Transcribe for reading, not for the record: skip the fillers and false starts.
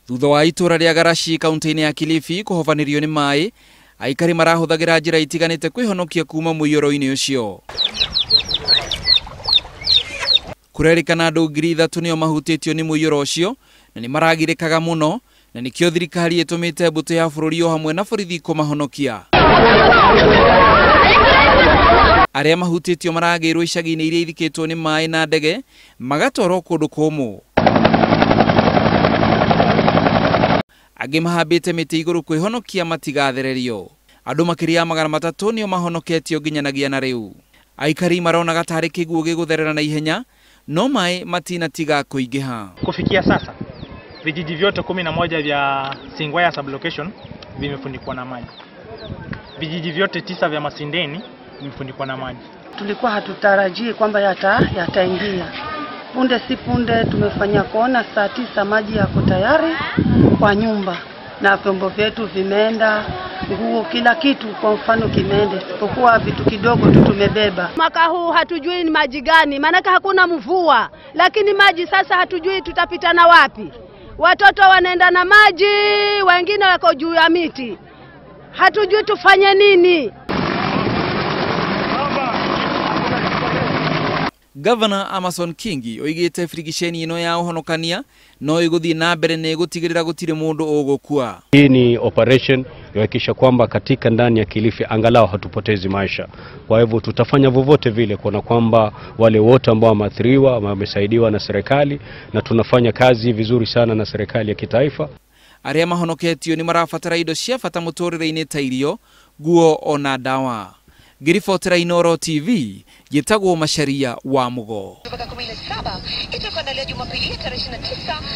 Thutha wa itũra rĩa Garashi kaunti-inĩ ya Kilifi kũhobanĩrio nĩ maĩ, aikari marahũthagĩra njĩra itiganĩte kwĩhonokia kuma mũiyũro-inĩ ũcio. Kũrerĩkana andũ 3,000 nĩo mahutĩtio nĩ mũiyũro ũcio na nĩ maragirĩkaga mũno, na nĩkĩo thirikari ĩtũmĩte mbũtũ ya bũrũri o hamwe na borithi kũmahonokia. Arĩa mahutĩtio maragĩrwo icagi-inĩ iria ithikĩtwo nĩ maĩ na ndege magatwarwo kũndũ kũmũ. Angĩ mahambĩte mĩtĩ igũrũ kwĩhonokia matigathererio. Andũ makĩria ya 300 nĩo mahonoketio nginyanagia na rĩu. Aikari maronaga tarĩ kĩguũ gĩgũtherera na ihenya, no maĩ matinatiga kũingĩha. Kufikia sasa vijiji vyote 11 vya Singwaya sublocation vimefunikwa na maji. Vijiji vyote 9 vya Masindeni vimefunikwa na maji. Tulikuwa hatutarajii kwamba yataingia. Punde si punde tumefanya kuona saa 9 maji yako tayari kwa nyumba na vyombo vyetu vimeenda, nguo, kila kitu kwa mfano kimeenda, isipokuwa vitu kidogo tu tumebeba. Mwaka huu hatujui ni maji gani, maanake hakuna mvua, lakini maji sasa hatujui tutapita na wapi. Watoto wanaenda na maji, wengine wako juu ya miti. Hatujui tufanye nini. Governor Amason Kingi oigite birigiceni ino ya ũhonokania no ĩgũthiĩ na mbere na ĩgũtigĩrĩra gũtirĩ mũndũ ũgũkua. Hii ni operation kuhakikisha kwamba katika ndani ya Kilifi angalau hatupotezi maisha. Kwa hivyo tutafanya vovote vile kuona kwamba wale wote ambao wameathiriwa wamesaidiwa na serikali, na tunafanya kazi vizuri sana na serikali ya kitaifa. Arĩa mahonoketio nĩ marabatara indo cia bata mũtũrĩre-inĩ ta irio, nguo ona dawa. Ngĩribotera Inooro TV, njĩtagwo Macharia wa Mugo. 17 itakuwa Jumapili tarehe 29.